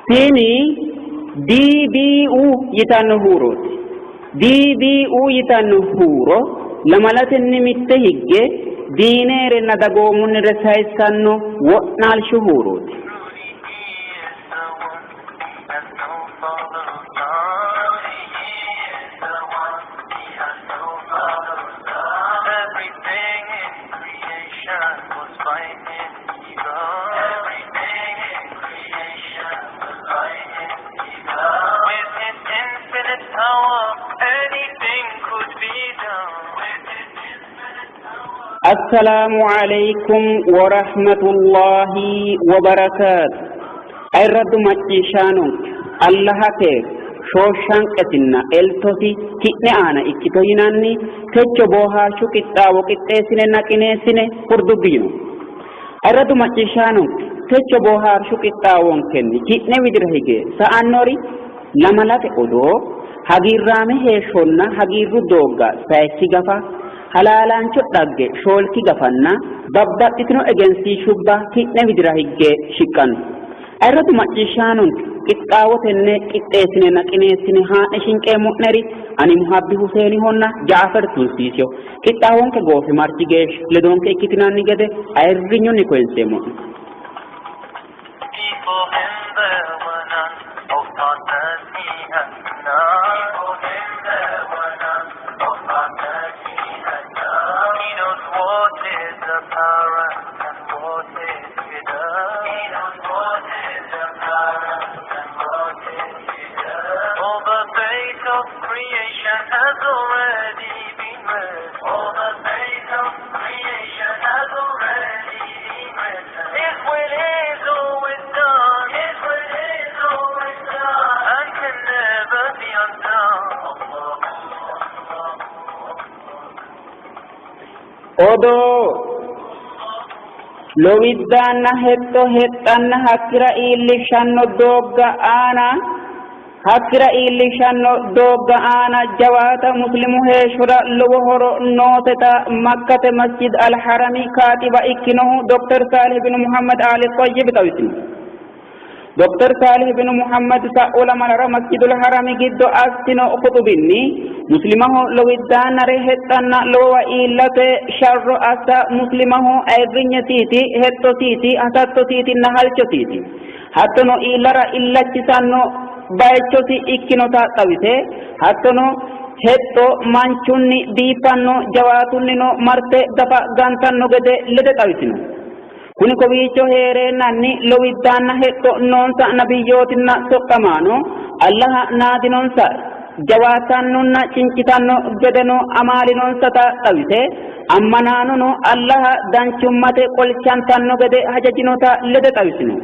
Tini DBU yitanno huurooti. DBU yitanno huuro lamalatenni mitte higge diineerenna dagoomunnire sayissanno wo'naalshu huurooti. Assalaamu alaikum warahmatullahi wabarakaatu. Ayirraddu macciishshaanonke Allaha keeru shooshanqesinna eltosi ki'ne aana ikkito yinanni techo boohaarshu qixxaawo qixxeessinenna qineessine furduggi yino. Ayirraddu macciishshaanonke techo boohaarshu qixxaawonkenni ki'ne widira hige sa'annori lamalate odoo, hagiirraame heeshshonna hagiirru doogga sayikki gafa, halaalaancho dhagge shoolki gafanna babbaxxitino egensiishshubba ki'ne widira higge shiqqanno. Ayirradu macciishshaanonke qixxaawo tenne qixxeessinenna qineessine haa'ne shinqeemmo'neri ani Muhabbi Huseenihonna Jaafer Tunsiisiho. Qixxaawonke goofimarchi geeshsha ledonke ikkitinanni gede ayirrinyunni koyinseemmo'ne. Before him there were none, of thought that he had none. Before him there were none, of thought that he had none. He knows what is apparent and what is hidden. He knows what is apparent and what is hidden. All the fate of creation has already been written. All the fate of creation has already been written. His will is always done. His will is always done. And can never be undone. Odoo lowiddaanna hexxo hexxanna hakkira iillishshanno doogga aana hakkira iillishshanno doogga aana jawaata muslimu heeshshora lowo horo nooseta Makkate Masjid Al-Harami kaaxiba ikkinohu Dokter Saalih bin Muhammad Ali Tayyib xawisino. Dokter Saalih bin Muhammad sa'u lamalara Masjidul Harami giddo assino khuxubinni muslimaho lowiddaannare hexxanna lowowa iillate sharro assa muslimaho ayirrinyesiiti, hexxosiiti, hasattosiitinna halchosiiti. Hattono iillara illachisanno bayichosi ikkinota xawise, hattono hexxo manchunni biiffanno jawaatunnino marte gafa gantanno gede lede xawisino. Kuni kowiicho hee'reennanni lowiddaanna hexxo noonsa nabiyyootinna soqqamaano Allaha naadinonsa, jawaattannonna cincitanno gedeno amaalinonsata xawise, ammanaanono Allaha danchummate qolchantanno gede hajajinota lede xawisino.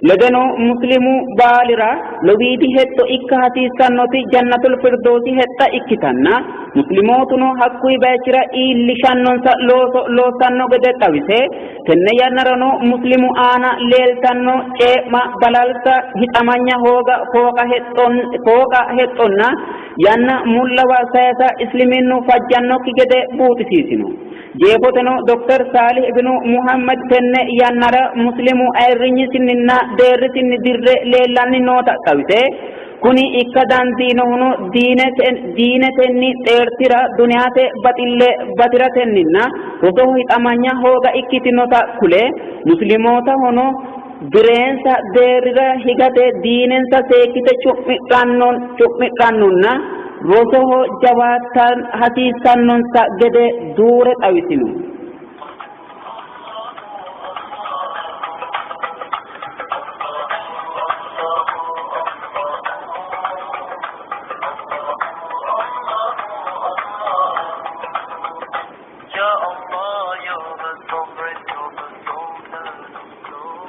Ledeno Muslimu baalira lowiidi hexxo ikka hasiissannoti Jannatul Firdoosi hexxa ikkitanna Muslimootuno hakkuyi bayichira iillishannonsa looso loossanno gede xawise, tenne yannarano Muslimu aana leeltanno cee'ma, balalsa, hixamanya hooga, fooqa hexxonna yanna mullawa sayisa Isliminnu fajjannokki gede buuxisiisino. Jeefoteno Dokter Saalih ibnu Muhammad tenne yannara Muslimu ayirrinyisinninna deerrisinni dirre leellanni noota xawise, kuni ikka dandiinohuno diinetenni xeerti'ra, duniyate baxille bati'ratenninna rosoho hixamanya hooga ikkitinota kule, Muslimootahono bireensa deerrira higate diinensa seekkite cu'midhannonna rosoho jawaata hasiissannonsa gede duure xawisino. Ya Allah, you're the sovereign, you're the sultan of soul.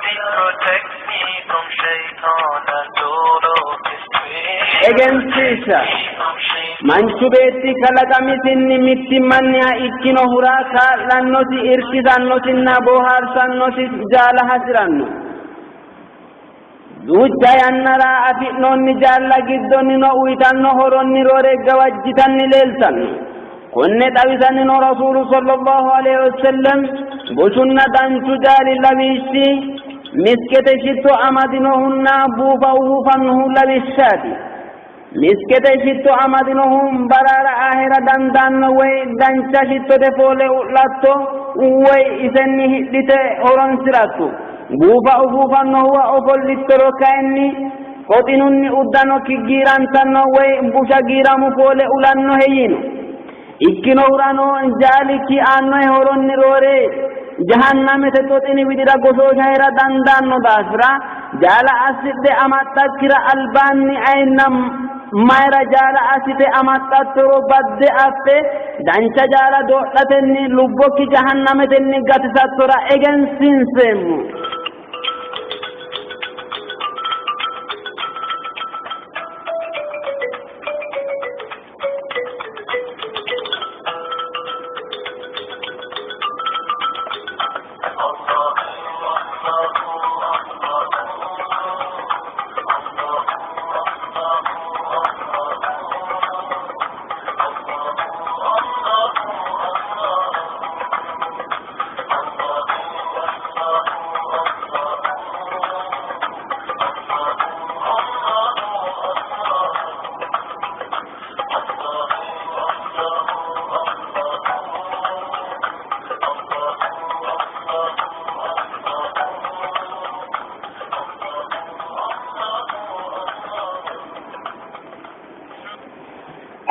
Please protect me from shaitan and all of his tricks. Egensiishsha Manchu beetti kalaqamisinni mittimmanniha ikkinohura kaa'lannosi, irkisannosinna boohaarsannosi jaala hasi'ranno. Duucha yannara afi'noonni jaalla giddonnino uyitanno horonni roore gawajjitanni leeltanno. Konne xawisanni noo Rasuulu sallallahu alaihi wasallam bushunna danchu jaali lawishshi miskete shitto amadinohunna buufa ufuufannohu lawishshaati. Miskete shitto amadinohu baraara aahera dandaanno woy dancha shittote foole u'latto woy isenni hidhite horonsi'ratto. Buufa ufuufannohuwa ofollittoro kayinni qoxinunni uddanokki giirantanno woy busha giiramu foole ulannohe yiino. Ikkinohurano jaalikki aannohe horonni roore jahannamete xoxini widira goshooshahera dandaanno daafira jaala assidhe amaxxakkira albaanni ayinna mayira jaala assite amaxxattoro badde affe dancha jaala doodhatenni lubbokki jahannametenni gatisattora egensiinseemmo.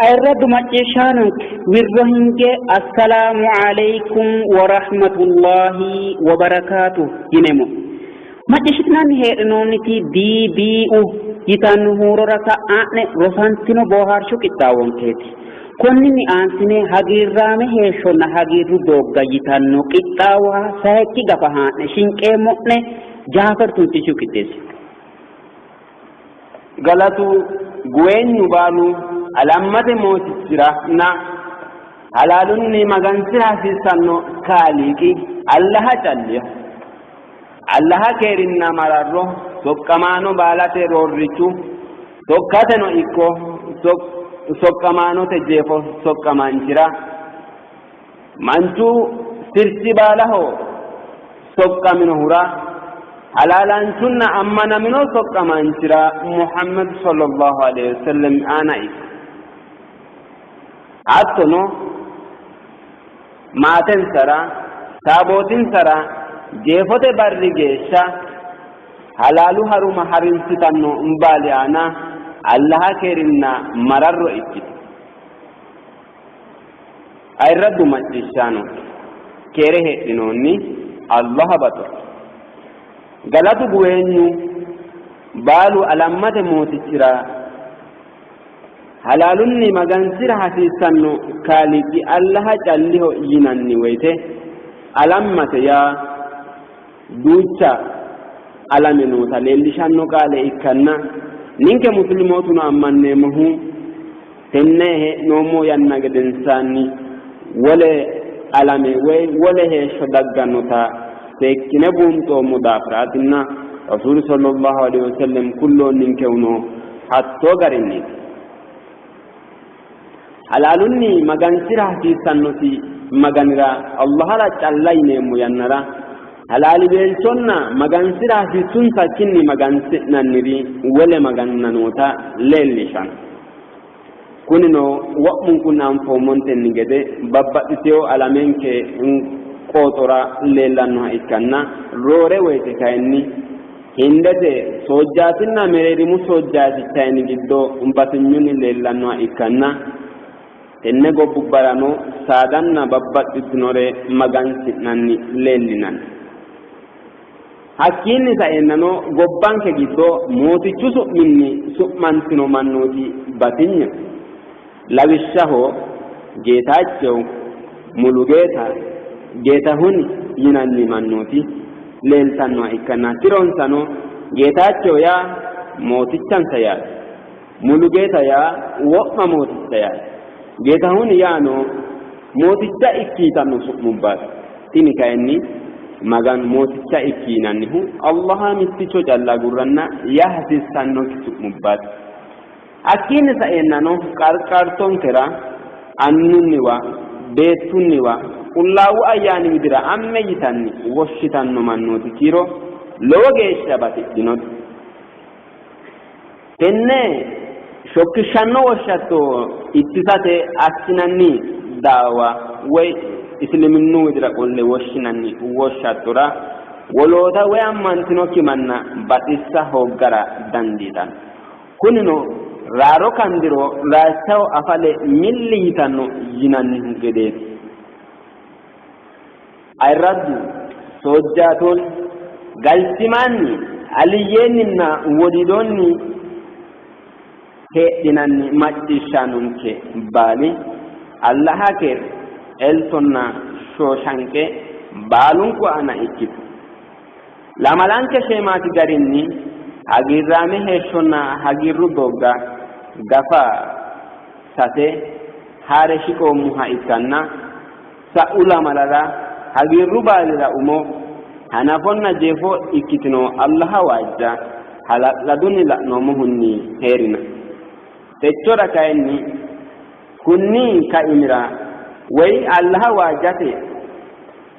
Ayirraddu macciishshaanonke wirro hinge assalaamu alaikum warahmatullahi wabarakaatu yineemmo. Macciishshitinanni heedhinoonniti DBU yitanno huurora sa'a'ne rosantino boohaarshu qixxaawonkeeti. Konninni aansine hagiirraame heeshshonna hagiirru doogga yitanno qixxaawoha sayikki gafa haa'ne shinqeemmo'ne Jaafer Tunsichu qixxeessino. Galatu guweenyu baalu alammate mootichiranna halaalunni magansi'ra hasiissanno Kaaliiqi Allaha calliho. Allaha keerinna mararro soqqamaano baalate roorrichu sokkateno ikko soqqamaanote jeefo soqqamaanchira manchu sirchi baalaho soqqaminohura halaalaanchunna ammanamino soqqamaanchira Muhammad sallallahu alaihi wasallam aana ikko. Hattono maatensara taabootinsara jeefote barri geeshsha halaalu haruma harinsitanno baali aana Allaha keerinna mararro ikkito. Ayirraddu macciishshaano keere heedhinoonni Allaha baxo. Galatu guweenyu baalu alammate mootichira halaalunni magansi'ra hasiissanno Kaaliiqi Allaha calliho yinanni woyite alammate yaa duucha alame noota leellishanno qaale ikkanna ninke muslimootuno ammanneemmohu tenne hee'noommo yanna gedensaanni wole alame woy wole heeshsho daggannota seekkine buunxoommo daafiraatinna Rasuulu sallallahu alaihi wasallam kulloonninkehuno hattoo garinniiti. Halaalunni magansi'ra hasiissannosi Maganira Allahara calla yineemmo yannara halaaliweelchonna magansi'ra hasiissunsakkinni magansi'nanniri wole maganna noota leellishanno. Kunino wo'munkunni anfoommontenni gede babbaxxiteyo alamenke qooxora leellannoha ikkanna roore woyte kayinni Hindete soojjaatinna mereerimu soojjaati Chayini giddo batinyunni leellannoha ikkanna tenne gobbubbarano saadanna babbaxxitinore magansi'nanni leellinanni. Hakkiinni saeennano gobbanke giddo mootichu su'minni su'mantino mannooti batinye. Lawishshaho Geetaachew, Mulugeeta, Geetahuni yinanni mannooti leeltannoha ikkanna tironsano Geetaachew yaa mootichansa yaate. Mulugeeta yaa wo'ma mooticha yaate. Geetahuni yaano mooticha ikki yitanno su'mubbaati. Tini kayinni Maganu mooticha ikki yinannihu Allaha mitticho calla agurranna yaa hasiissannokki su'mubbaati. Hakkiinni saeennano qarqartonkera annunniwa Beettunniwa, Qullaawu Ayyaani widira amme yitanni woshshitanno mannooti kiiro lowo geeshsha batidhinote. Tenne shokkishshanno woshshatto ittisate assinanni daawa woy isiliminnu widira qolle woshshinanni woshshattora woloota woy ammantinokki manna baxissa hooggara dandiitanno. Kunino raaro kandiro laalchaho afale milli yitanno yinannihu gedeeti. Ayirraddu soojjaatoonni, galchimaanni, aliyyeenninna wodiidoonni heedhinanni macciishshaanonke baali Allaha keere, eltonna shooshanqe baalunku aana ikkito. Lamalanke sheemaati garinni hagiirraame heeshshonna hagiirru doogga gafa sase haa're shiqoommoha ikkanna sa'u lamalara hagiirru baalira umo, hanafonna jeefo ikkitino Allaha waajja hala'ladunni la'noommohunni hee'rina. Techora kayinni kunni kaimira woy Allaha waajjate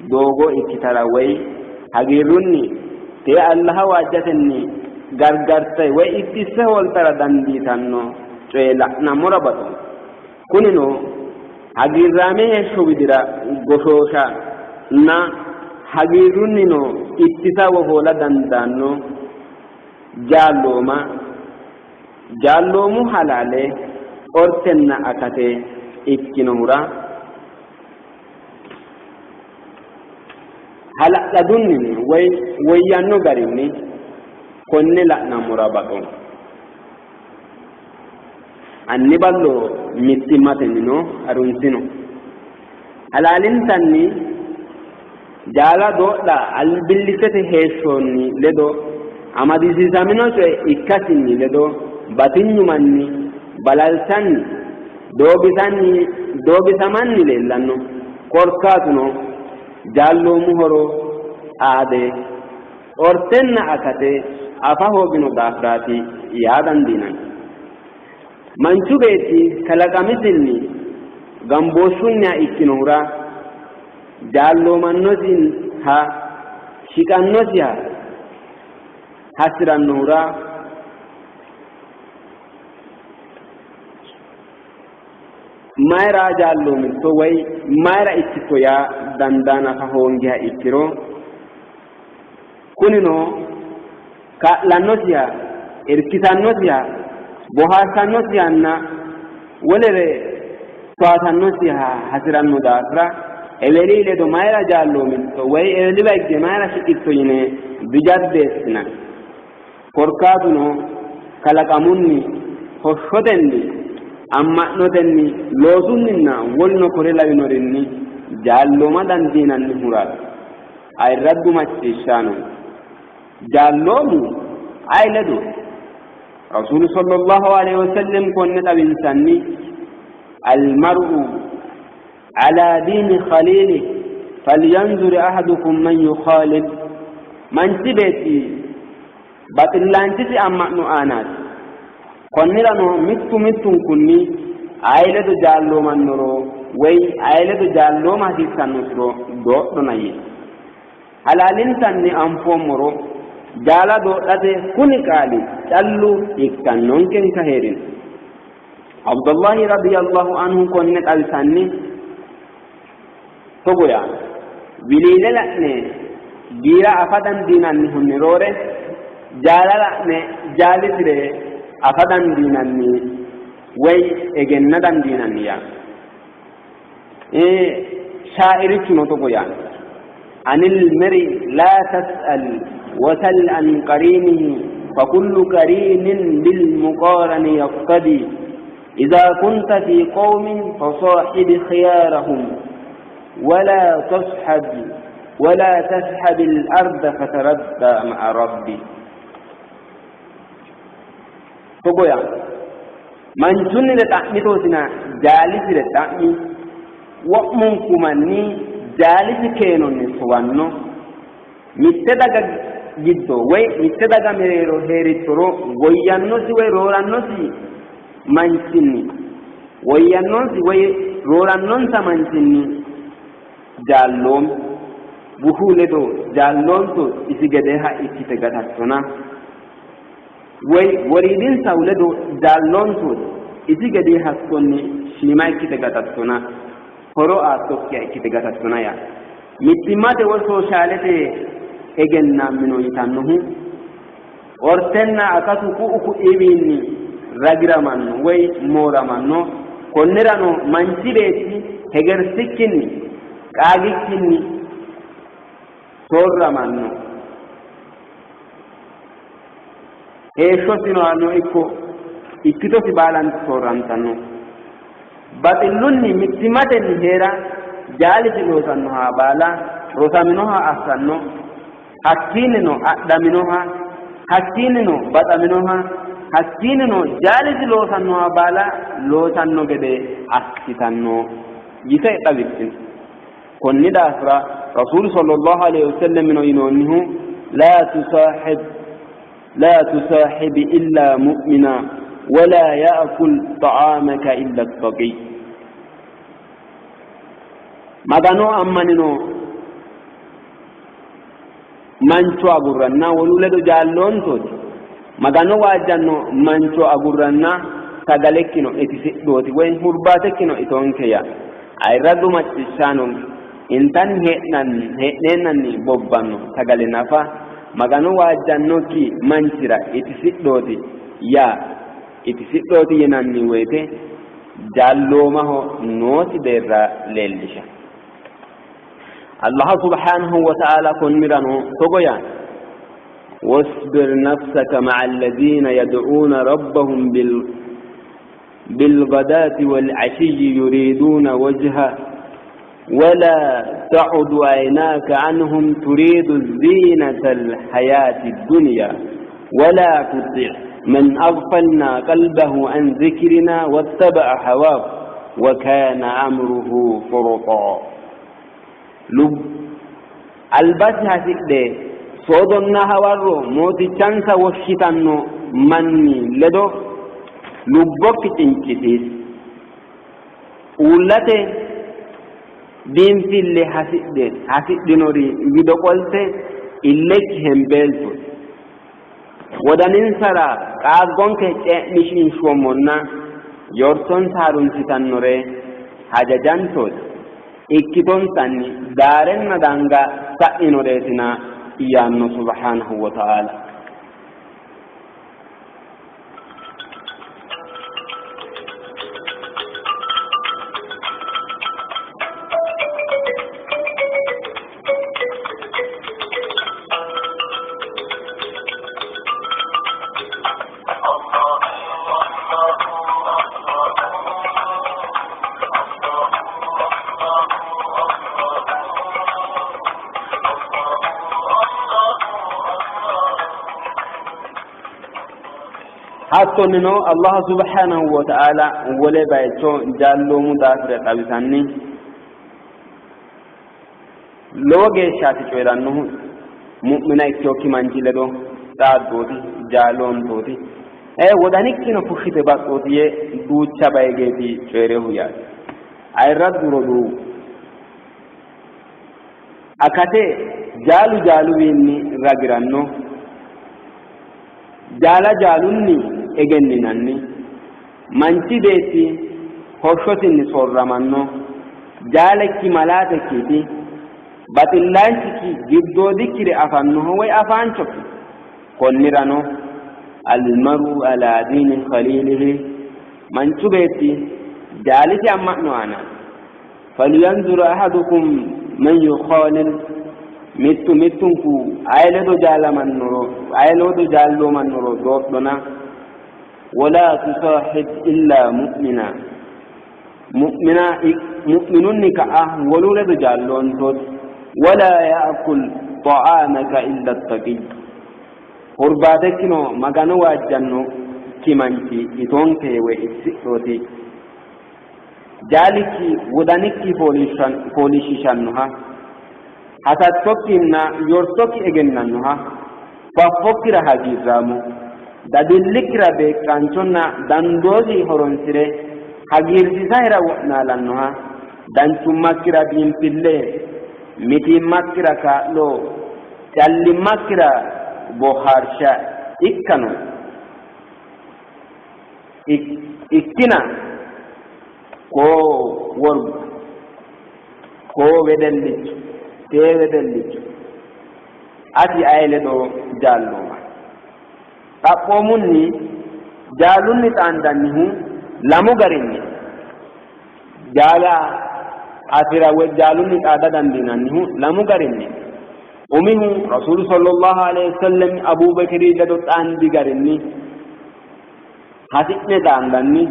doogo ikkitara woy hagiirrunni tee Allaha waajjatenni gargarte woy ittisse hooltara dandiitanno coye la'nammora baxoommo. Kunino hagiirraame heeshsho widira goshooshanna hagiirrunnino ittisa woy hoola dandaanno jaallooma, jaalloomu halaale ortenna akate ikkinohura hala'ladunni woy woyyanno garinni konne la'nammora baxoommo. Anni ballo mittimmatennino harunsino. Halaalintanni jaala doodha albillittete heeshshonni ledo amadisiisamino coye ikkasinni ledo batinyu manni balalsanni doogisanni doogisamanni leellanno. Korkaatuno jaalloomu horo xaade ortenna akate afa hoogino daafiraati yaa dandiinanni. Manchu beetti kalaqamisinni gambooshshunniha ikkinohura jaalloommannosiha shiqannosiha hasi'rannohura mayra jaalloomitto woy mayra ikkitto yaa dandaa nafa hoongiha ikkiro kunino kaa'lannosiha, irkisannosiha, bohaarsannosihanna wolere towaatannosiha hasi'ranno daafira eweli ledo mayira jaalloomitto woy eweliwa higge mayira shiqitto yine dijaddeessinanni. Korkaatuno kalaqamunni, hoshshotenni, amma'notenni, loosunninna woluno kore lawinorinni jaallooma dandiinannihuraati. Ayirraddu macciishshaano, jaalloomu ayi ledo? Rasuulu sallallahu alaihi wasallam konne xawinsanni almar'u ala diini khaliili falyanzuri ahadukum man yukhalil, manchi beetti baxillaanchisi amma'no aanaati. Konnirano mittu mittunkunni ayi ledo jaalloomannoro woy ayi ledo jaallooma hasiissannosiro doodhona yii. Halaalintanni anfoommoro jaala doodhate kuni qaali callu ikkannonkenka hee'rino. Abdullahi radiyallahu anhu konne xawisanni togo yaanno, wiliile la'ne giira afa dandiinannihunni roore jaala la'ne jaalisire afa dandiinanni woy egenna dandiinanni yaanno. Shaa'irichuno togo yaanno, anil meri laa tas'al wasal an qariinihi fakullu qariinin bil muqaarani yaqtadi idha kunta fi qawmin fasaahib khiyarahum wala tashab wala tashab al arda fataradda ma'a rabbi. Togo yaanno, manchunnire xa'mitootina jaalisire xa'mi, wo'munku manni jaalisi keenonni suwanno. Mitte daga giddo woy mitte daga mereero hee'rittoro woyyannosi woy roorannosi manchinni Woyyannonsi woy roorannonsa manchinni jaalloomi. Bushu ledo jaalloonto isi gedeeha ikkite gatattona. Woy woriidinsahu ledo jaalloontooti isi gedee hattonni shiima ikkite gatattona. Horo aattokkiha ikkite gatattona yaa. Mittimmate woy sooshaalete egennaammino yitannohu ortenna akatu ku'u ku'iiwiinni ragiramanno woy mooramanno. Konnirano manchi beetti hegersikkinni qaagikkinni soorramanno. Heeshshosino ikko ikkitosi baalanti soorrantanno. Baxillunni mittimmatenni hee'ra jaalisi loosannoha baala rosaminoha assanno, hakkiinnino adhaminoha, hakkiinnino baxaminoha, hakkiinnino jaalisi loosannoha baala loosanno gede assitanno yite xawissino. Konni daafira Rasuulu sallallahu alayhi wasallamino yinoonnihu laa tusaahib laa tusaahibi illaa mu'mina walaa ya'kul ta'aamaka illa attaqiy. Magano ammanino mancho agurranna wolu ledo jaalloontooti. Magano waajjanno mancho agurranna sagalekkino itisidhooti woy hurbaatekkino itoonke yaa. Ayirraddu macciishshaanonke intanni hee'nanni hee'neennanni bobbanno sagale nafa Magano waajjannokki manchira itisidhooti yaa itisidhooti yinanni woyite jaalloomaho noosi deerra leellisha. Allah subhanahu wa ta'ala konnirano togo yaanno wasbir nafsaka ma'a alladhina yad'una rabbahum bil بالغداة والعشي يريدون وجهه ولا تعد عيناك عنهم تريد زينة الحياة الدنيا ولا تطع من أغفلنا قلبه عن ذكرنا واتبع هواه وكان أمره فرطا. Albasi hasidhe soodonna hawarro mootichansa woshshitanno manni ledo lubbokki cincisiisi. Uullate biinfille hasidhe hasidhinori wido qolte illekki hembeeltooti. Wodaninsara qaaggonke cee'mishiinshoommonna yortonsa harunsitannore hajajantooti. Ikkitonsanni daarenna danga sa'inoreetina yaanno subhaanahu wa ta'aala. Hattonnino Allah subhanahu wa ta'ala wole bayicho jaalloomu daafira xawisanni lowo geeshshaati coyi'rannohu mu'mina ikkinokki manchi ledo xaaddooti, jaaloontooti, wodanikkino fushshite baxxooti yee duucha bayigeeti coyi'rinohu yaate. Ayirraddu roduuwu, akate jaalu jaaluwiinni ragi'ranno, jaala jaalunni egenninanni, manchi beetti hoshshosinni soorramanno, jaalekki malaatekkiiti, baxillaanchikki giddoodikkire afannoho woy afaanchokki. Konnirano almaru alaa diini khaliilihi manchu beetti jaalisi amma'no aanaati. Falyanzur ahadukum man yukhaalil mittu mittunku aye ledo jaalamannoro aye ledo jaalloomannoro doodhona. Wala tusaahib illaa mu'mina mu'mina mu'minunni ka'a wolu ledo jaalloontooti. Wala ya'kul ta'aamaka illa taqiy hurbaatekkino Magano waajjannokki manchi itoonke woy itisidhooti. Jaalikki wodanikki fooliishshiishannoha, hasattokkinna yortokki egennannoha, faffokkira hagiirraamo, dadillikkira beeqqaanchonna dandoosi horoonsi're Hagiirsiisahera wo'naalannoha, danchummakkira biinfille, mitiimmakkira kaa'lo, callimmakkira boohaarsha ikkano ikkina koo worba, koo wedellicho, tee wedellicho, ati aye ledo jaallooma? Xaphoomunni jaalunni xaandannihu lamu garinni jaala afi'ra woy jaalunni xaada dandiinannihu lamu garinni. Umihu Rasuulu sallallahu alayhi wasallam Abubakiri ledo xaandi garinni hasi'ne xaandanni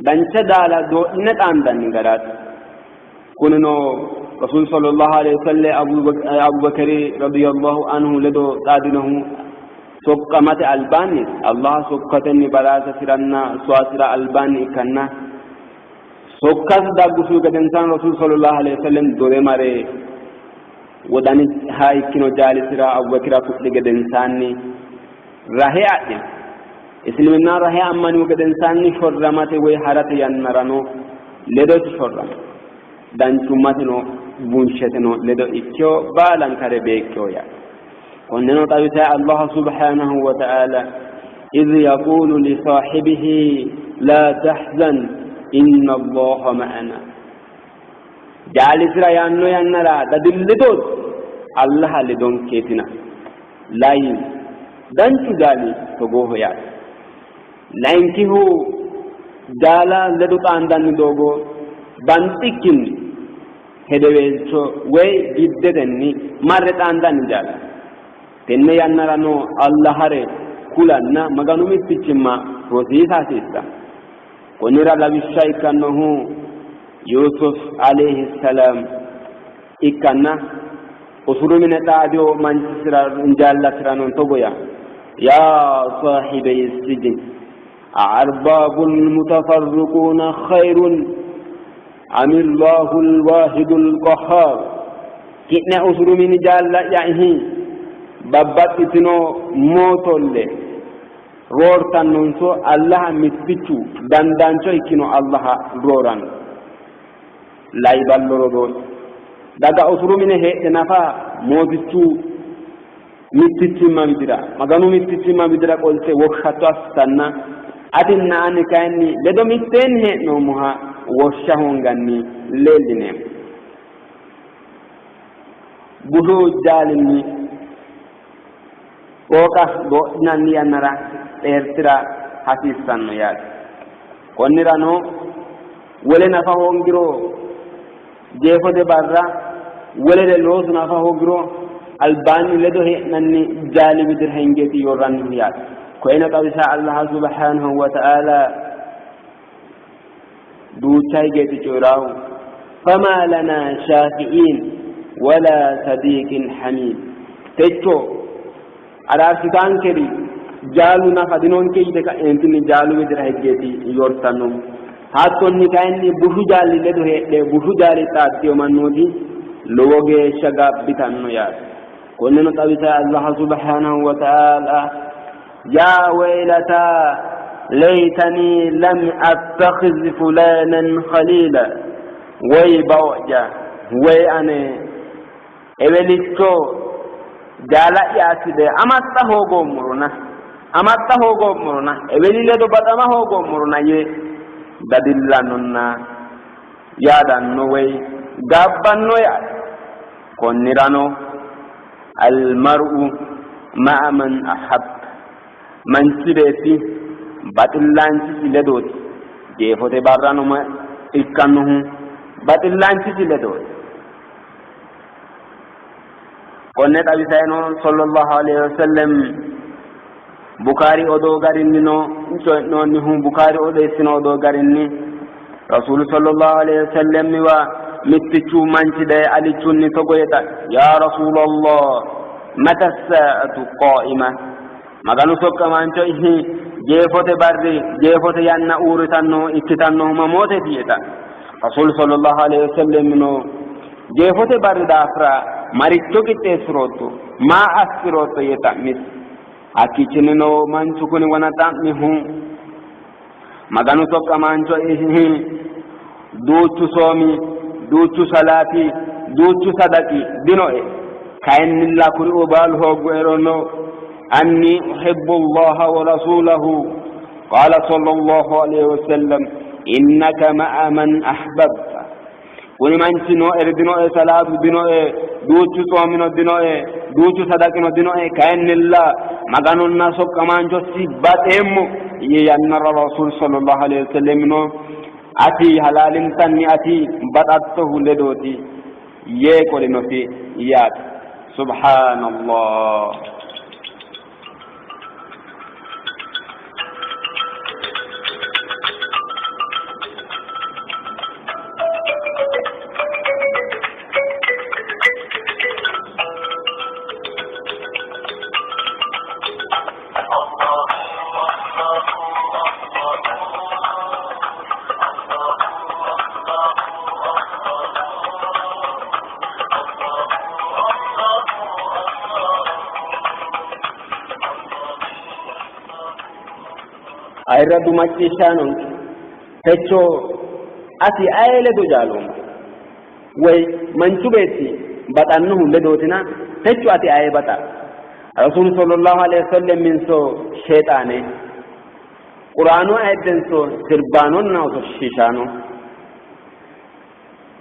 dancha jaala doodhine xaandanni garaati. Kunino Rasuulu sallallahu alayhi wasallam Abubakari radiyallahu anhu ledo xaadinohu soqqamate albaanni Allah sokkatenni baraasasiranna soasira albaanni ikkanna sokkasi daggusihu gedensaanni Rasuulu sallallahu alayhi wasallam dore mare wodaniha ikkino jaalisira Abubakira ku'li gedensaanni rahe adhino. Isliminna rahe ammanihu gedensaanni shorramate woy harate yannarano ledosi shorrama danchummateno bunsheteno ledo ikkewo baalankare beeqqewo yaate. Konneno xawise Allah subhanahu wa ta'ala idh yaqulu li saahibihi la tahzan inna Allaha ma'ana. Jaalisira yaanno yannara dadillitooti Allaha ledonkeetina. Layi danchu jaali togooho yaate. Layinkihu jaala ledo xaandanni doogo banxikkinni hedeweelcho woy giddetenni marre xaandanni jaala. Tenne yannarano Allahare kulanna Maganu mittichimma rosiisa hasiissanno. Konnira lawishsha ikkannohu Yuusuf alayhi salaam ikkanna usuru mine xaadino manchisira jaallasirano togo yaa yaa saahibeyi sijin a'arbaabul mutafarriquuna khayrun amillahul waahidul qahhaar ki'ne usuru mini jaalla'ya ihi babbaxxitino mootolle roortannonso Allaha mittichu dandaancho ikkino Allaha rooranno. Lai ballo rodoo, daga usuru mine heedhe nafa mootichu mittichimma widira, Maganu mittichimma widira qolte woshshatto assitanna atinna ani kayinni ledo mitteenni hee'noommoha woshsha hoonganni leellineemmo. Bushu jaalinni Qooqa doodhinanni yannara xeerti'ra hasiissanno yaate. Konnirano wole nafa hoongiro jeefote barra wolere loosu nafa hoogiro albaanni ledo hee'nanni jaali widira hingeeti yorrannihu yaate. Koyeno xawisa Allah subhanahu wa ta'ala duucha higeeti coyi'raahu fama lana shaafi'iin wala sadiiqin hamiim techo araarsitaankeri jaalu nafa dinonke yite ka'eentinni jaalu widira higgeeti yortanno hattonni kayinni bushu jaali ledo heedhe bushu jaali xaaddino mannooti lowo geeshsha gaabbitanno yaate. Konneno xawisa Allah subhanahu wa ta'ala yaa waylataa laytanii lam attakhiz fulanan khaliila woy bao'ya woy ane ewelicho jaala'ya assite amaxxa hoogoommorona amaxxa hoogoommorona eweli ledo baxama hoogoommorona yee dadillannonna yaadanno woy gaabbanno yaate. Konnirano almar'u ma'a man ahabba manchi beetti baxillaanchisi ledooti. Jeefote barrano ikkannohu baxillaanchisi ledooti. Konne xawisayino sallallahu alayhi wasallam Bukaari odoo garinnino coyi'noonnihu Bukaari odeessino odoo garinni Rasuulu sallallahu alayhi wasallammiwa mittichu manchi daye alichunni togo yee xa'mi, Yaa Rasuulallah, mata saa'atu qaa'ima? Maganu soqqamaancho ihi jeefote barri jeefote yanna uurritannohu ikkitannohu mamooteeti yee xa'mi. Rasuulu sallallahu alayhi wasallamino jeefote barri daafira maricho qixxeessirootto, maa assirootto yee xa'misi. Hakkiichinnino manchu kuni wona xa'mihu Maganu soqqamaancho ihi Duuchu soomi, duuchu salaati, duuchu sadaqi dinoe. Kayinnilla kuriuu baalu hoogguerono anni uhibbu Allaha wa rasuulahu. Qaala sallallahu alayhi wa sallam innaka ma'a man ahbabta. Kuni manchi nooeri dinoe, salaatu dinoe, duuchu tsoomino dinoe, duuchu sadaqino dinoe, kayinnilla Maganunna soqqamaanchosi baxeemmo yii yannara Rasuul sallallahu alayhi wa sallamino ati halaalintanni ati baxattohu ledooti yee qolinosi yaate. Subhaanallah. Ayirraddu macciishshaanonke techo ati aye ledo jaalooma woy manchu beetti baxannohu ledootina techo ati aye baxa? Rasuulu sallallahu alaihi wasallam minso sheexaane, Quraanu ayiddenso sirbaanonna ososhshiishaano,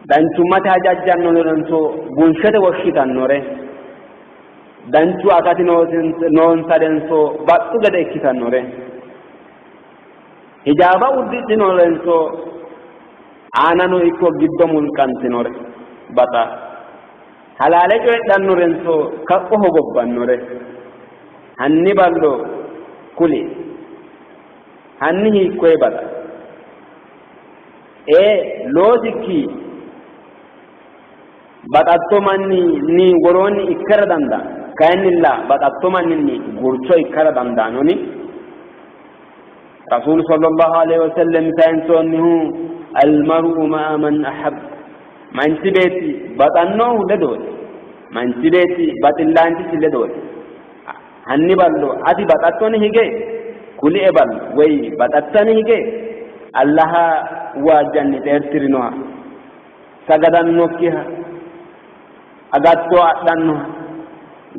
danchummate hajajjannorenso bunshete woshshitannore, danchu akati noonsarenso baxxu gede ikkitannore, hijaaba uddidhinorenso aanano ikko giddo mulqantinore baxa, halaale coyidhannorenso kapho hogobbannore, hanni ballo kuli, hanni hiikkoye baxa? Ee, loosikki baxatto manninni woroonni ikkara dandaanno, kayinnilla baxatto manninni gurcho ikkara dandaannoni? Rasuulu sallallahu alaihi wasallam sayinsoonnihu almaru ma'a man ahab, manchi beetti baxannohu ledooti, manchi beetti baxillaanchisi ledooti. Hanni ballo ati baxattoni hige kulie ballo, woy baxattani hige Allaha waajjanni xeerti'rinoha, sagadannokkiha, agatto adhannoha,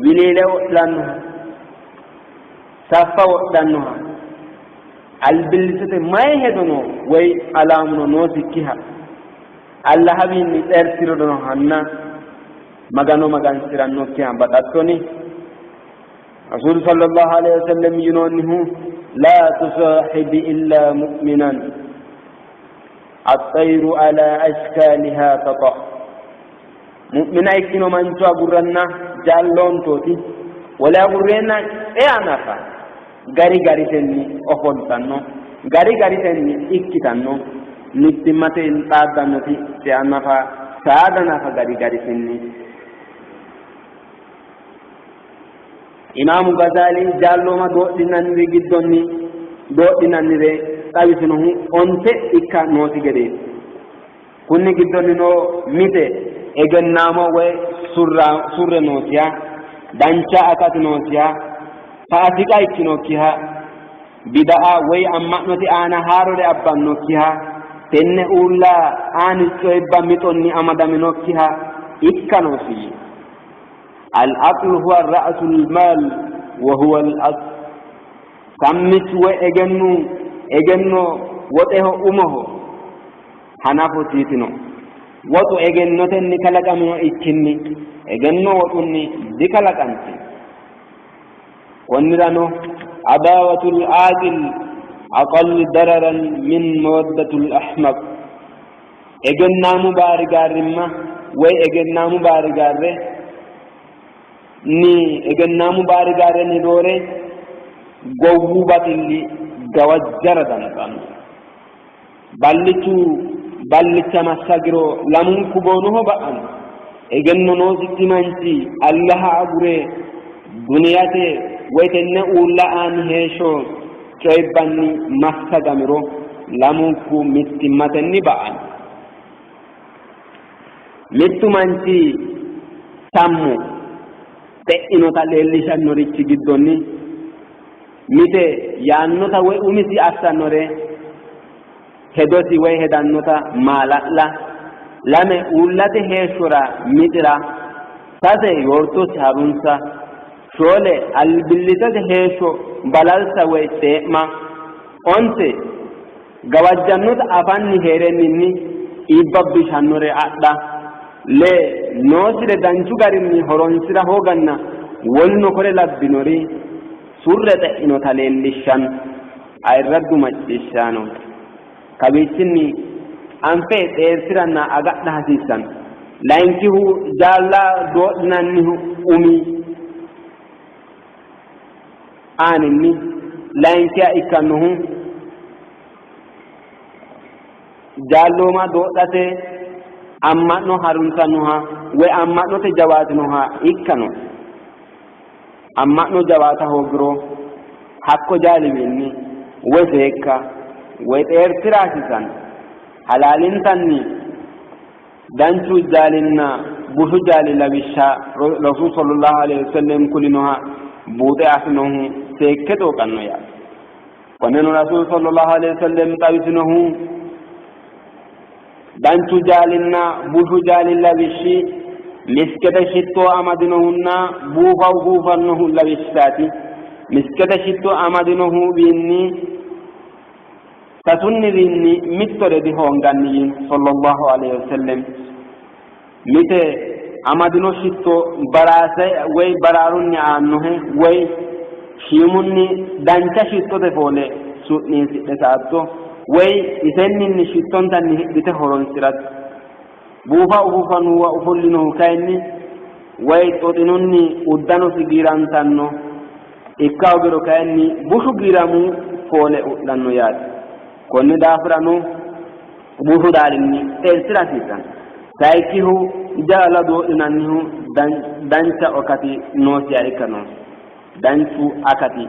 wiliile wodhannoha, saffa wodhannoha, albillittete mayi hedono woy alaamuno noosikkiha, Allahawiinni xeerti'rinohanna Magano magansi'rannokkiha baxattoni? Rasuulu sallallahu alaihi wasallam yinoonnihu laa tusaahibi illaa mu'minan axxayru ala ashkaaliha taxa. Mu'mina ikkino mancho agurranna jaalloontooti, wole agurreenna cea nafa gari garisenni ofoltanno, gari garisenni ikkitanno, mittimmate xaaddannoti cea nafa saada nafa gari garisenni. Imaamu Gazaali jaallooma doodhinanniri giddonni doodhinannire xawisinohu onte ikka noosi gedeeti. Kunni giddonni noo mite egennaamo woy surre noosiha, dancha akati noosiha, faasiiqa ikkinokkiha, bida'a woy amma'note aana haarore abbannokkiha, tenne uulla aani coyibba mixonni amadaminokkiha ikka noosi. Al-aqlu huwa ra'sul maal wa huwa al-asl. Sammichu woy egennu egenno woxeho umoho hanafosi yitino. Woxu egennotenni kalaqamino ikkinni egenno woxunni dikalaqantino. Konnirano adaawatul aaqil aqall dararan min mawaddatul ahmaq. Egennaamu baarigaarrimma woy egennaamu baarigaarre ni egennaamu baarigaarrenni roore gowwu baxilli gawajjara dandaanno. Ballichu ballicha massagiro lamunku boonoho ba'anno. Egenno noosikki manchi Allaha agure duniyate woy tenne uulla aani heeshsho coyibbanni massagamiro lamunku mittimmatenni ba'anno. Mittu manchi sammu xe'inota leellishannorichi giddonni mite yaannota woy umisi assannore hedosi woy hedannota maala'la, lame uullate heeshshora mixira, sase yortosi harunsa, shoole albillittete heeshsho balalsa woy cee'ma, onte gawajjannota afanni hee'renninni iibbabbishannore adha, lee noosire danchu garinni horonsi'ra hooganna woluno kore labbinori surre xe'inota leellishshanno. Ayirraddu macciishshaano, kawiichinni anfe xeerti'ranna agadha hasiissanno. Layinkihu jaalla doodhinannihu umi aaninni layinkiha ikkannohu jaallooma doodhate amma'no harunsannoha woy amma'note jawaatinoha ikka noosi. Amma'no jawaata hoogiro hakko jaaliwiinni woy seekka woy xeerti'ra hasiisanno. Halaalintanni danchu jaalinna bushu jaali lawishsha Rasuul sallallahu alaihi wasallam kulinoha buuxe afinohu seekke xooqanno yaate. Konneno Rasuul sallallahu alaihi wasallam xawisinohu danchu jaalinna bushu jaali lawishshi miskete shitto amadinohunna buufa ufuufannohu lawishshaati. Miskete shitto amadinohuwiinni sasunniwiinni mittore dihoonganni yiino sallallahu alaihi wasallam. Mite amadino shitto baraase woy baraarunni aannohe woy shiimunni dancha shittote foole su'niisidhe sa''atto woy isenninni shittontanni hidhite horonsi'ratto. Buufa ufuufannohuwa ofollinohu kayinni woy xoxinunni uddanosi giirantanno, ikka hoogiro kayinni bushu giiramu foole u'lanno yaate. Konni daafirano bushu daalinni xeerti'ra hasiissanno. Sayikkihu jaala doodhinannihu dancha akati noosiha ikka noosi. Danchu akati.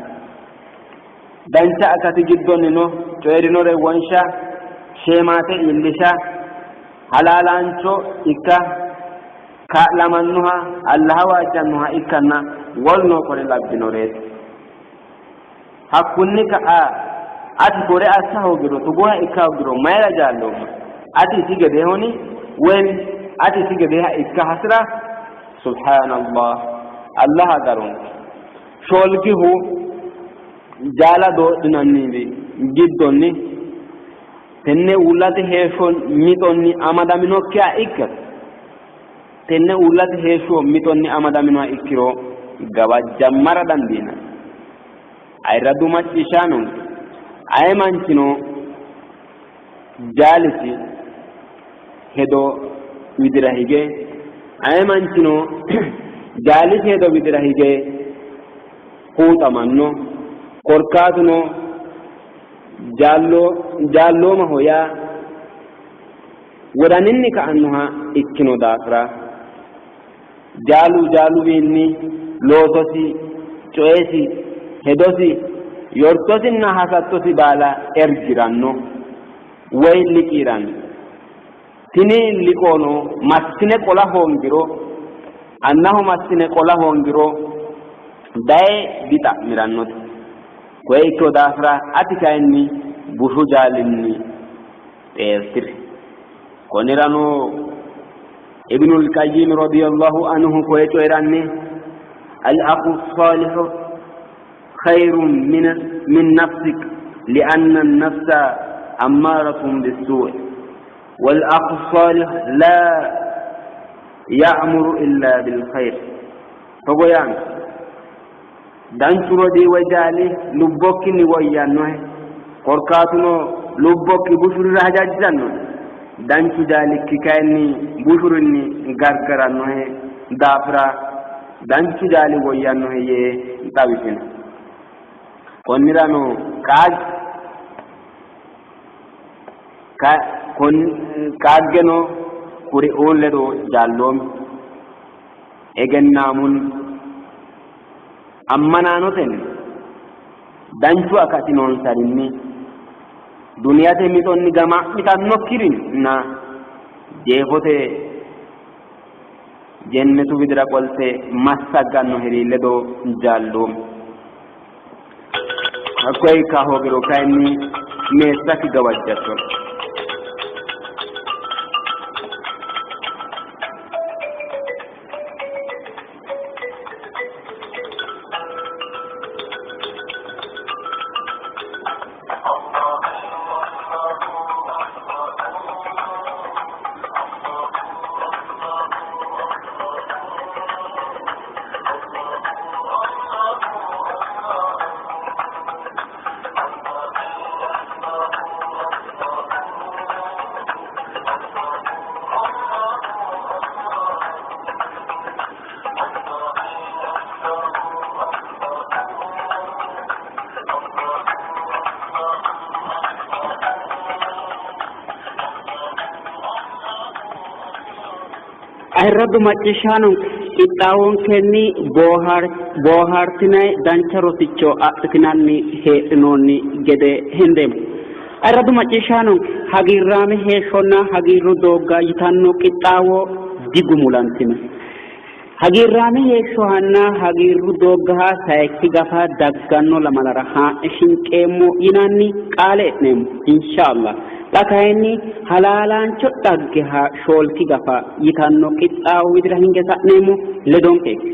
Dancha akati giddonnino coyi'rinore wonsha, sheemaate iillisha, halaalaancho ikka, kaa'lamannoha, Allaha waajjannoha ikkanna woluno kore labbinoreeti. Hakkunni ka'a ati kore assa hoogiro, togooha ikka hoogiro mayira jaalloomma? Ati isi gedeehoni? Woy ati isi gedeeha ikka hasi'ra? Subhaanallah! Allah agaronke. Shoolkihu jaala doodhinanniri giddonni tenne uullate heeshsho mixonni amadaminokkiha ikka. Tenne uullate heeshsho mixonni amadaminoha ikkiro gawajjammara dandiinanni. Ayirradu macciishshaanonke, aye manchino jaalisi hedo widira hige, aye manchino jaalisi hedo widira hige huuxamanno. Korkaatuno jaalloomaho yaa wodaninni ka''annoha ikkino daafira, jaalu jaaluwiinni loososi, coyesi, hedosi, yortosinna hasattosi baala ergi'ranno woy liqii'ranno. Tini liqoono massine qola hoongiro, annaho massine qola hoongiro daye dixa'mi'rannote. Koye ikkino daafira ati kayinni bushu jaalinni xeerti'ri. Konnirano Ibnul Qayyim radiyallahu anhu koye coyi'ranni al-akhu salihu khayrun min min nafsik li'anna an-nafsa ammaratun bis-su' wal akhu salih la ya'muru illa bil khayr. Togo yaanno Danchu rodii woy jaali lubbokkinni woyyannohe, korkaatuno lubbokki bushurira hajajjannohe. Danchu jaalikki kayinni bushurinni gargarannohe daafira danchu jaali woyyannohe yee xawisino. Konnirano qaagi, qaaggeno kuriuu ledo jaalloomi. Egennaamunni, ammanaanotenni, danchu akati noonsarinni, duniyate mixonni gamaa'mitannokkirinna jeefote jennetu widira qolte massaggannoheri ledo jaalloomi. Hakkoye ikka hoogiro kayinni meessakki gawajjatto. Ayirraddu macciishshaanonke qixxaawonkenni boohaartinay dancha rosicho adhitinanni heedhinoonni gede hendeemmo. Ayirraddu macciishshaanonke hagiirraame heeshshonna hagiirru doogga yitanno qixxaawo digumulantino. Hagiirraame heeshshohanna hagiirru dooggaha sayikki gafa dagganno lamalara haa'ne shinqeemmo yinanni qaale e'neemmo inshaallah. Xa kayinni halaalaancho dhaggeha shoolki gafa yitanno qixxaawo widira hinge sa'neemmo ledonke ikke.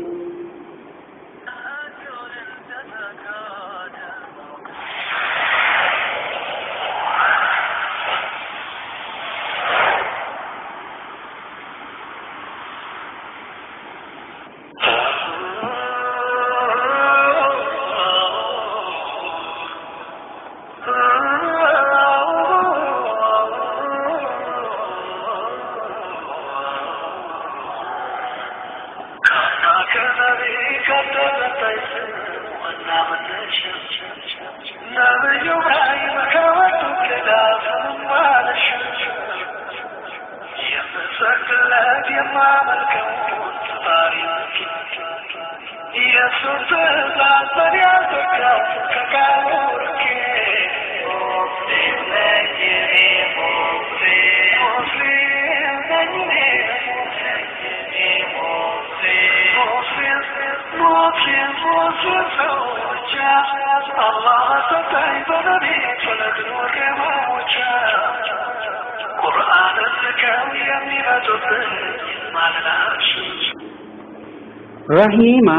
Rahiima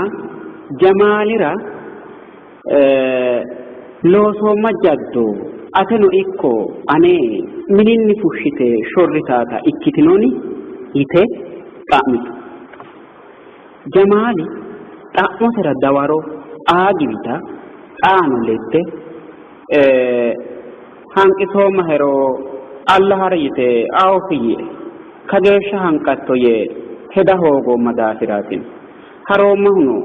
Jamaalira loosoomma jaddo ateno ikko ane mininni fushshite shorritaata ikkitinoni? yite xa'mitu. Jamaali xa'mosera dawaro aa giwita xaano ledde hanqisoommahero Allahara yite awufi yiie. Kageeshsha hanqatto yee heda hoogoomma daafiraatino. Haroommahuno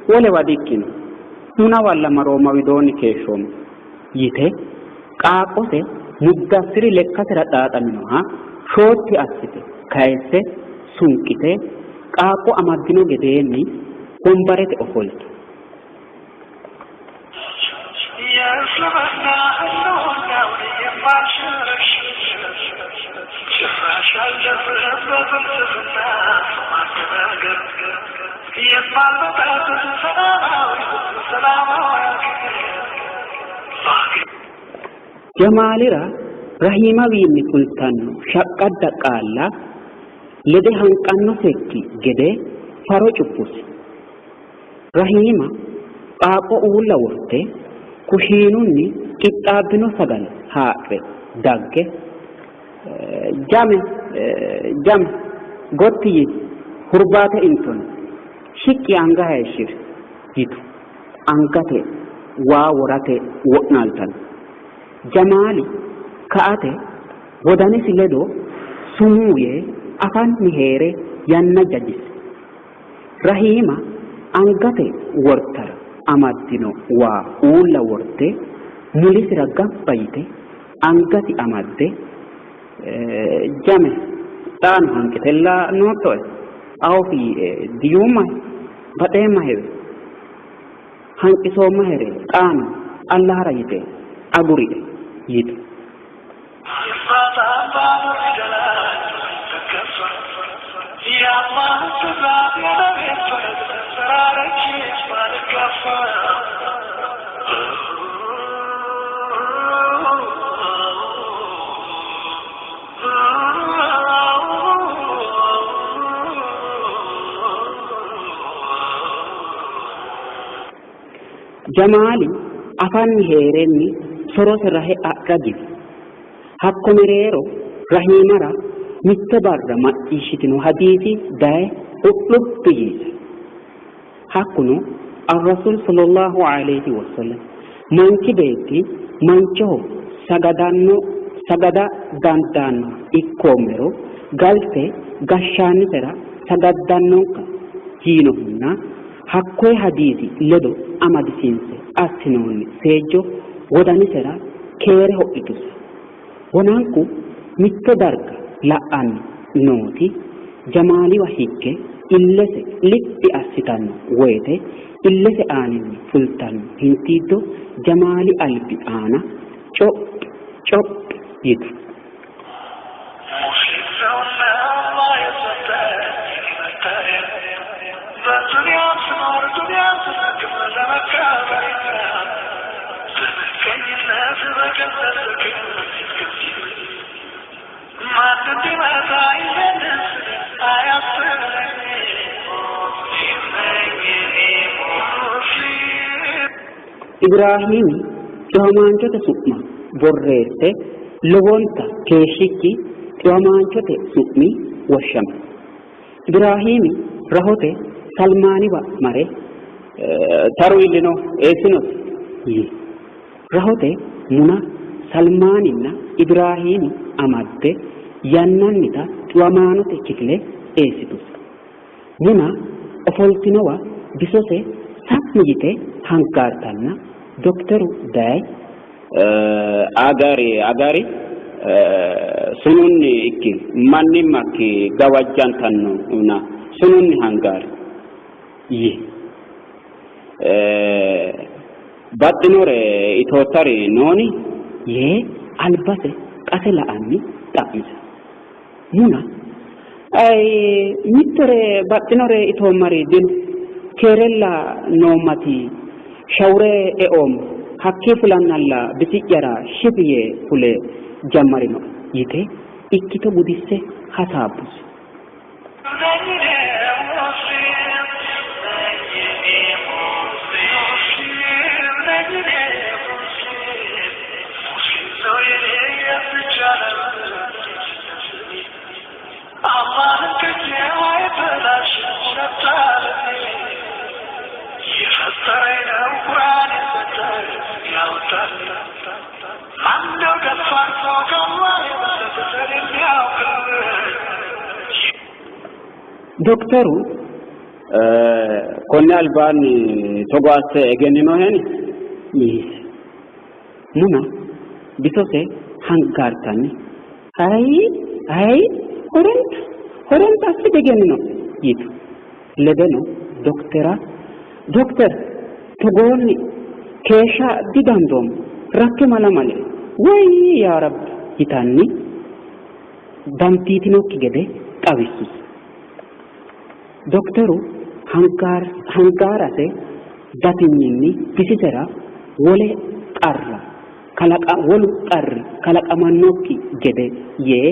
wolewa dikkino, Munawalla maroomma widoonni keeshshoomma yite qaaqqose Muddassiri lekkasira xaaxaminoha shootti assite kayisse sunqite qaaqqo amaddino gedeenni wombarete ofoltu. Jamaalira Rahiimawiinni fultanno shaqqadda qaalla lede hanqannosekki gede faro cuffusi. Rahiima qaaqqo uulla worte kushiinunni qixxaabbino sagale haadhe dagge, Jame, Jame, gotti yii, hurbaate intona, shiqqi anga hayishshi'ri yitu. Angate waa worate wo'naaltanno. Jamaali ka''ate wodanisi ledo sumuu yee afanni hee're yanna jajisi. Rahiima angate wortara amaddino waa uulla worte mulisira gamba yite angasi amadde, Jame, xaano hanqitella noottoe? Awufi yiie diyuummahe? Baxeemmahewe? Hanqisoommaheri xaano Allahara yite agurie yitu. Jamaali afanni hee'renni sorose rahe adha giwi. Hakko mereero Rahiimara mitto barra macciishshitino hadiisi daye hu'luphi yiise. Hakkuno Ar-Rasuul sallallahu alayhi wa sallam manchi beetti manchoho sagadanno sagada dandaannoha ikkoommero galte gashshaannisera sagaddannonka yiinohunna hakkoye hadiisi ledo amadisiinse assinoonni seejjo wodanisera keere ho'lituse. Wonanku mitto darga la'anni nooti Jamaaliwa higge illese liphi assitanno woyte illese aaninni fultanno hintiiddo Jamaali albi aana cophi cophi yitu. ሙስሊም ነውና አላህ የሰጠኝ መጠሪያ፣ በዱንያም ስኖር ዱንያም ስነግም ለመከበሪያ፣ በምቀኝነት በገንዘብ ጥቅም ማንም ቢመጣ ይሄንን አያስጥለኝ። ሙስሊም ነኝ እኔ ሙስሊም። Ibrahiimi xiwamaanchote su'ma borreesse lowonta keeshshikki xiwamaanchote su'mi woshshami. Ibrahiimi rahote Salmaaniwa mare, Taru iillino, eessinosi yii. Rahote Muna Salmaaninna Ibrahiimi amadde yannannita xiwamaanote kifile eessitusi. Muna ofoltinowa bisose sammi yite hangaartanna dokteru daye, Agari agari, sununni ikki, mannimmakki gawajjantannona sununni hangaari yii. Baxxinore itoottari nooni? Yee albase qase la''anni xa'mise. Muna, Ayi mittore baxxinore itoommari dino, keerella noommati shawure eoomma, hakkii fulannalla bisi'yara shifi yee fule jammarinoe yite ikkito gudisse hasaabbusi. ማነው ደፋር ሰው ከአላህ የበለጠ የሚያውቅልኝ? Dokteru, Konni albaanni togo asse egenninoheni? yiise. Muna bisose hangaartanni, Ayi ayi horonta horonta asse diegenninoe yitu. Ledeno doktera, Dokter, togoonni keeshsha didandoommo, rakke mala malie, woyi yaa Rabbi yitanni dandiitinokki gede xawissusi. Dokteru hangaarase batinyinni bisisera wole qarra kalaqa wolu qarri kalaqamannokki gede yee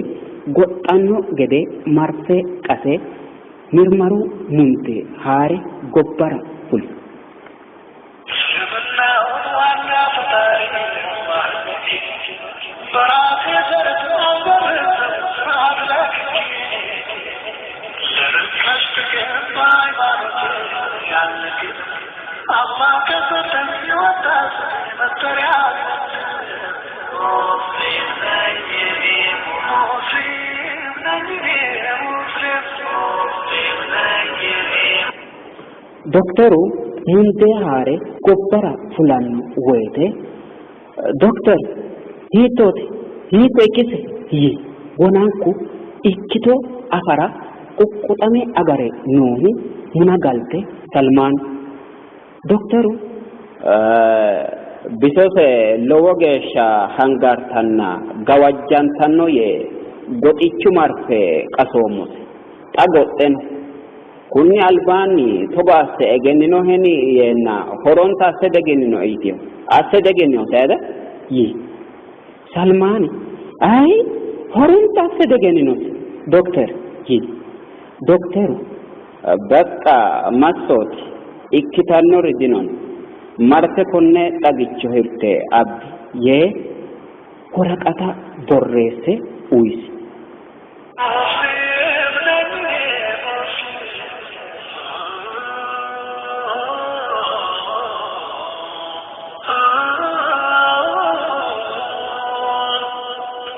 goxxanno gede marfe qase mirmaru mundee haare gobbara fuli. እስልምናውን ዋና ፈጣሪ አላህ እንጂ በራሴ ዘርፍ አልበርዝም ስርዓት ለቅቄ፣ ለርካሽ ጥቅም በሃይማኖቴ ያልንግድ፣ አላህ ከሰጠኝ የወጣ ስሜ መጠሪያ። ሙስሊም ነኝ እኔ ሙስሊም ነኝ እኔ ሙስሊም፣ ሙስሊም ነኝ እኔ። Dokteru mundee haare gobbara fulanno woyte, Dokter, hiittooti? Hiitto ikkise? yii. Wonanku ikkito afara quqquxame agare noohu Muna galte Salmaani. Dokteru, Bisose lowo geeshsha hangaartanna gawajjantanno yee goxichu marfe qasoommose. Xa goxxe no. Kunni albaanni togo asse egenninoheni yeenna horonta asse diegenninoe yitino. Asse diegenninosi ayide? yii. Salmaani, Ayi horonta asse diegenninosi dokter yii. Dokteru, Baqqa massooti, ikkitannori dinona marte konne xagicho hirte abbi yee woraqata borreesse uyisi. ሙስሊም ነኝ እኔ ሙስሊም፣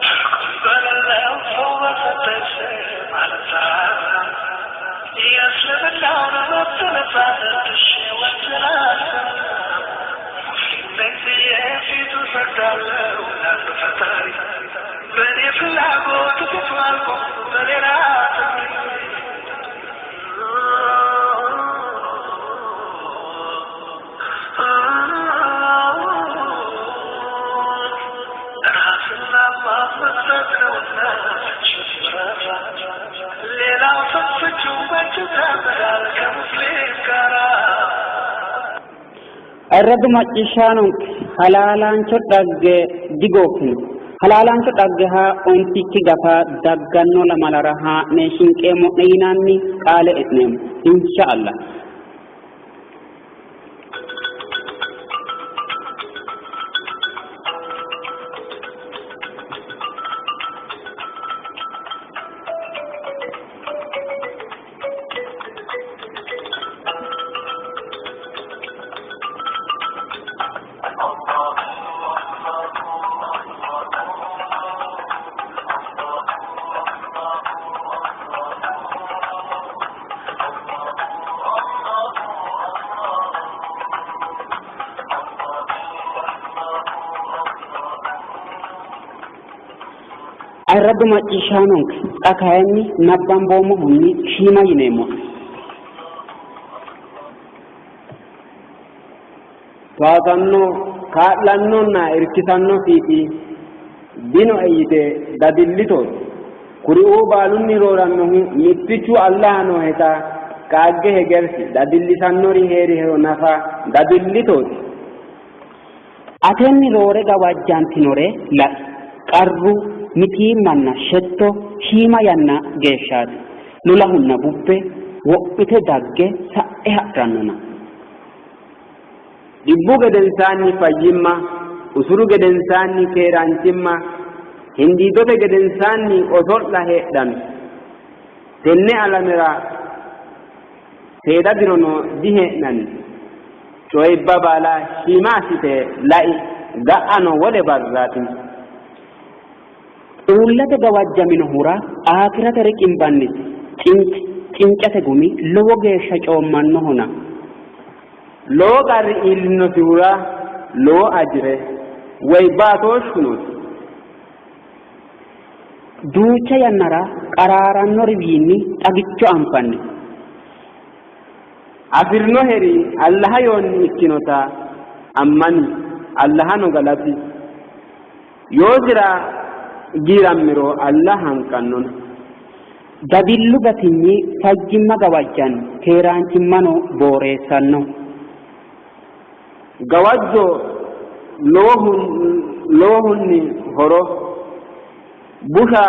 ትርጉም በሌለው ሰው በሰጠኝ ስም አልጠራም፣ የእስልምናውን መብት ነፃነት ትሼ ወንጀል አልሰራም። ሙስሊም ነኝ ብዬ ፊቱ ሰግዳለሁ ለአንዱ ፈጣሪ፣ በእኔ ፍላጎት ፊቱ አልቆምኩም በሌላ ጥሪ። Ayirraddu macciishshaanonke halaalaancho dhagge digooffino. Halaalaancho dhaggeha ontikki gafa dagganno lamalara haa'ne shinqeemmo'ne yinanni qaale e'neemmo. Insha Allah. Ayirraddu macciishshaanonke xa kayinni nabbamboommohunni shiima yineemmo'ne. Towaatanno, kaa'lannonna irkisanno fiixi dinoe yite dadillitooti. Kuriuu baalunni roorannohu mittichu Allaha nooheta qaagge hegersi. Dadillisannori hee'rihero nafa dadillitooti. Atenni roore gawajjantinore lai. Qarru, mitiimmanna shetto shiima yanna geeshshaati. Lolahunna bubbe wo'mite dagge sa'e ha'rannona. Dhibbu gedensaanni fayyimma, usuru gedensaanni keeraanchimma, hindiiddote gedensaanni oso'la heedhanno. Tenne alamera seeda dirono dihee'nanni. Coyibba baala shiima assite lai, ga'ano wole barraati. Uullate gawajjaminohura aakirate riqimbannisi cinci, cincate gumi lowo geeshsha coommannohona. Lowo qarri iillinosihura lowo ajire woy baatooshshu noosi. Duucha yannara qaraarannoriwiinni xagicho anfanni. Afi'rinoheri Allaha yoonni ikkinota ammani, Allahano galati. Yoosira giirammiro Allah hanqannona. Dadillu batinyi fayyimma gawajjanno, keeraanchimmano booreessanno. Gawajjo lowohunni horo, busha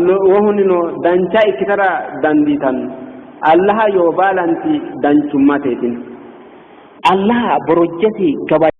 lowohunnino dancha ikkitara dandiitanno. Allaha yoo baalanti danchummateetina. Allaha borojjesi gawajjanno.